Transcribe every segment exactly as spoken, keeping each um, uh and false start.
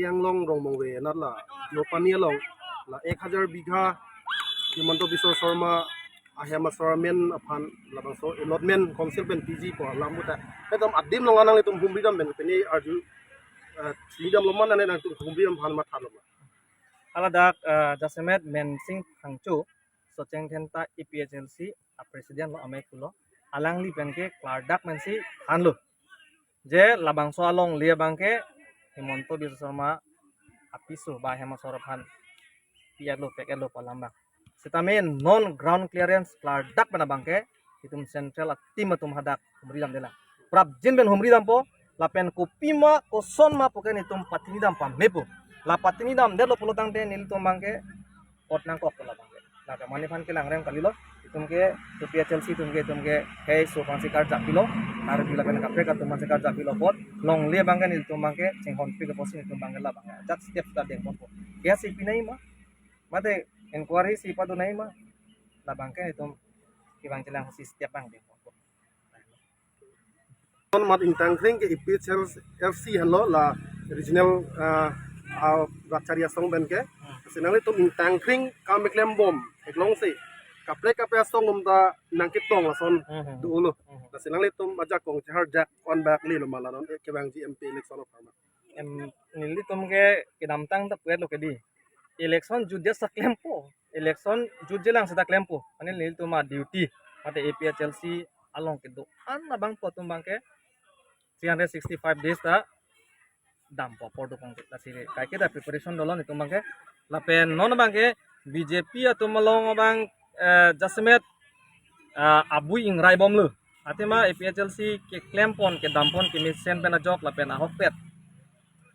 Anglong Rongmongve anat la Nopani along la ek hajar bigha Himanta Biswa Sarma ahem asor amen aphan labangso allotment council pen piji pu alam puta. Etum adim along nanglitum humridam pen pini arju, eh, chidam lo ma, nangtum humridam aphan matha lo ma? Haladak, eh, jasemet Mensing Phangcho, Socheng Dhenta A P H L C a president lo, amei pulo. Alangli pen ke klardak pensi thanlo. Je labangso alongle abang ke Himanta Biswa Sarma apiso ba ahem asor aphan pi-etlo, pek-etlo pu alam abang. Sitame non ground clearance klardak pen abang ke itum central a-team atum hadak humridamde lang. Prapjin pen humridampo, lapen kopima kosonma pu ke nelitum patinidam pamepo. La patinidamdetlo pulo tangte nelitum abang ke ot nangkok pu labang ke. La ke mane aphan kelang rem kalilo. Itum ke, itum P H L C itum ke, itum ke, hei so aphansi karjap pilo. Karbi lapen kaprek atum aphansi karjap pilo apot, longle abang ke nelitum abang ke chinghonpik apotsi nelitum abang ke labang ke ajat step ta dengponpo. Case si pinai ma, mate inquiry si padu nai ma, labang ke itum kevang chelang si step abang dengponpo. Non mat ingtangkring ke A P H L C henlo, la regional, ah, ah, Ratchari asong pen ke. Hmm. Si nanglitum ingtangkring kam keklembom theklongsi kaprek kaprek asong atum ta nangketong ason Hmm, hmm, hmm. do-olo. Hmm. Si nanglitum ajakong chehar jak on back lilo ma la non, eh, kevangji M P election apharman? Em, nelitum ke kedamtang ta pu-etlo ke di. Election jutje sa klempo. Election jutje lang seta klempo. Mane nelitum a-duty mate A P H L C along kedo-an abang pu atum abang ke three hundred sixty-five days ta dampo apor dokong ke. Lasi kaike ta preparation dolo nelitum abang ke. Lapen non abang ke B J P atum along abang, eh, jasemet, ah, abui ingraibomlo. Athema A P H L C keklempon, kedampon, kemesen pen ajok lapen ahokpet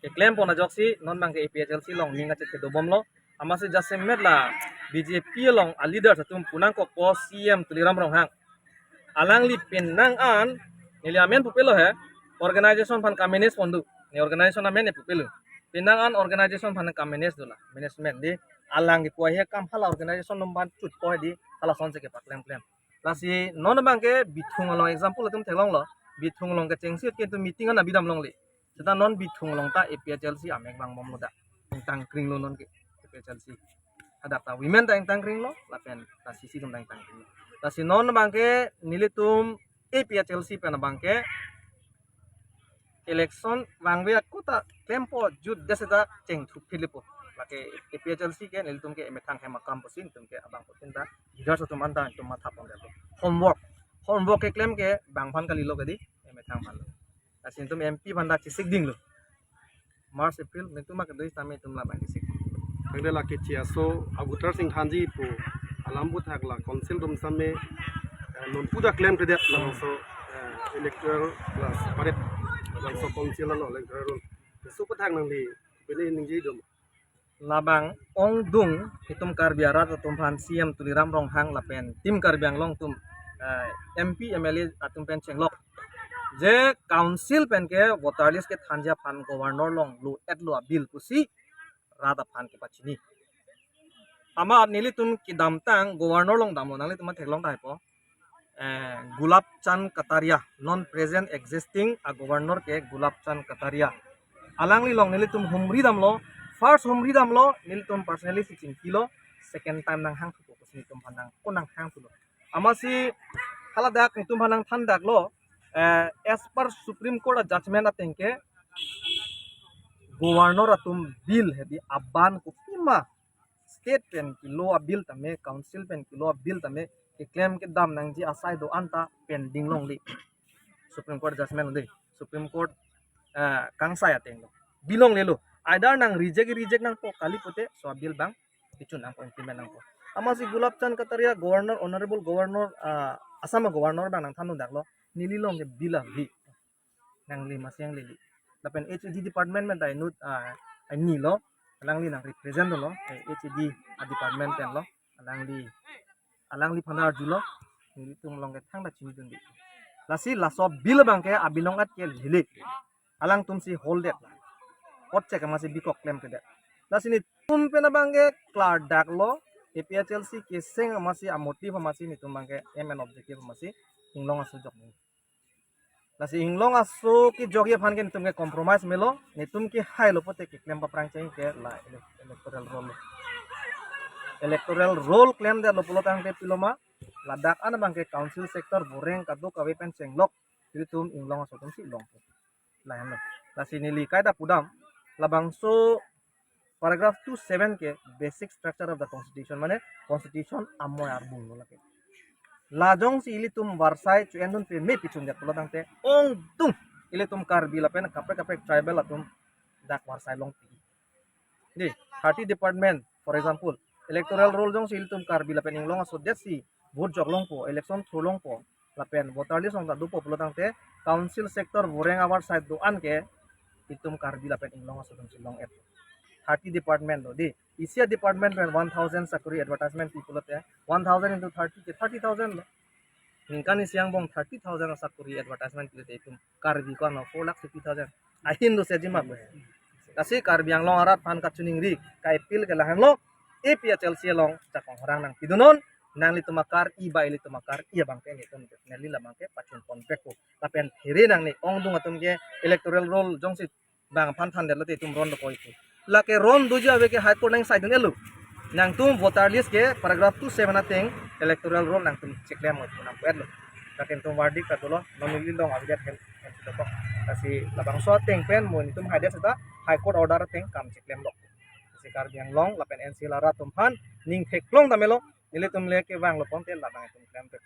keklempon ajoksi non abang ke A P H L C along ning kachet kedobomlo. Amatsi jasemet la B J P along a-leaders atum pu nangkokpo C M Tuliram Ronghang. Alangli penang an, neli amen pupelo he, organization aphan ka-manage pon do. Ne organization amen ne pupelo. Penang an organization aphan ka-manage do la, management di. Alang kipu ahe kam hala organization atum aphan chutpo di, hala asonsi kepaklem klem. Lasi non abang ke Bithung along example atum theklonglo. Bithung along kechengsi ke itum meeting an abidam longle. Seta non Bithung along ta A P H L C amek vangbomlo ta. Ingtangkringlo non ke A P H L C. Hadak ta women ta ingtangkringlo, lapen ta C C atum ta ingtangkringlo. Lasi non abang ke nelitum A P H L C pen abang ke election vangve ako ta klempo, jutde seta chengthukphitlepo. Lake A P H L C ke nelitum ke emethang hem akam pusi nelitum ke abang putin ta leaders atum anta nelitum matha pondetlo. Homework. Homework keklem ke bang aphan kalilo ke di, emethang aphan lo. Lasi nelitum M P aphan ta chesik dinglo. March, April, nelitum ma kedo sitame nelitum labang chesik. Tangte lake chi aso a-voters ingthanji pu alam aphuthak la council atum sitame, eh, nonpu ta klemkledet labangso, eh, electoral plus paret labangso council alo electoral roll. So aphuthak nangli pini ningje dom. Labang ongdung itum Karbi arat atum aphan C M Tuliram Ronghang lapen Team Karbi Anglong atum, eh, M P, M L A atum pen chenglok. Je council pen ke voter list kethanji aphan governor along lo-etlo a-bill pusi rat aphan kepachini. Amat nelitum kedamtang governor along damlo, nanglitum ma theklong tahai po. Eh, Gulab Chand Kataria, non present existing a-governor ke Gulab Chand Kataria. Alangli along nelitum humridamlo, first humridamlo, nelitum personally si chingkilo, second time nanghang thupo pusi nelitum aphan nang, ko nanghang thulo. Amatsi haladak nelitum aphan nangthandaklo, eh, as per Supreme Court a-judgment ateng ke, governor atum bill hedi aban kopima state pen kelo a-bill tame, council pen kelo a-bill tame, keklem kedam nangji asai do-an ta pending longle. Supreme Court judgment de, Supreme Court, eh, kangsai ateng lo. Bill longlelo. Either nang reject, reject nangpo, kali pute so a-bill abang kechun nangpo, implement nangpo. Amatsi Gulab Chand Kataria, governor, honorable governor, ah, Assam governor abang nangthandaklo. Neli along ke bill avi. Nangli masi nanglili. Lapen H A D department pen ta inut, ah, anilo. Alangli nang represent lo, eh, H A D a-department pen lo. Alangli, alangliphan arjulo. Nelitum along ke thangta chinidunde. Lasi laso bill abang ke abinong at ke lele. Alangtum si hold det. Kot chek amatsi bikok klemkledet. Lasi nelitum pen abang ke klardaklo. A P H L C keseng amatsi a-motive amatsi nelitum abang ke aim and objective amatsi inglong asujok ni. Lasi inglong aso kejokji aphan ke netum ke compromise melo, netum kehai lo pulote keklem paprang cheng ke la ele-, electoral roll lo. Electoral roll klemdetlo pulo tangte pilo ma, ladak an abang ke council sector voreng kadokave pen chenglok, ilitum inglong aso atum si longpo. Lahenlo. Lasi neli kaita pudam, labangso paragraph two seven ke basic structure of the constitution, mane constitution amoi arbung lo lake. La jongsi ilitum varsai chu-endun peme pichun jat pulo tangte ongdung ilitum Karbi lapen kaprek kaprek tribal atum dak varsai longpi. Di, thirty department, for example, electoral roll jongsi ilitum Karbi lapen inglong aso det si vote jok longpo, election thur longpo, lapen voter list ong ta dopo pulo tangte council sector voreng avarsai do-an ke ilitum Karbi lapen inglong aso atum si long-et. Thirty department lo di. Isi a-department pen one thousand sakori advertisement pi pulote, one thousand into thirty ke thirty thousand lo. Ningkan isi angbong thirty thousand sakori advertisement pi pulote itum Karbi ko ano four lakh fifty thousand ahin do se jima ko. Lasi Karbi Anglong arat aphan kachiningri, ka-appeal ke lahenlo, A P H L C along jakong horang nangpidunon, nanglitum akar-i ba ilitum akar-i abang ke netum definitely labang ke pachun ponpekpo. Lapen phere nangne ongdung atum ke electoral roll jongsi bang aphan thandetlo te itum ron dokok itum. Lake ron doji ave ke High Court nang saidun elo. Nangtum voter list ke paragraph two seven ateng electoral roll nangtum cheklem mo itum nang puet lo. Lake itum verdict ta dolo, non neli long avedet hem hem dokok. Lasi labangso ateng pen mo itum haidet seta High Court order ateng kam cheklem lo. Lasi Karbi Anglong lapen N C L arat atum aphan ning theklong ta melo, ilitum le kevang lo ponte labang itum klempe.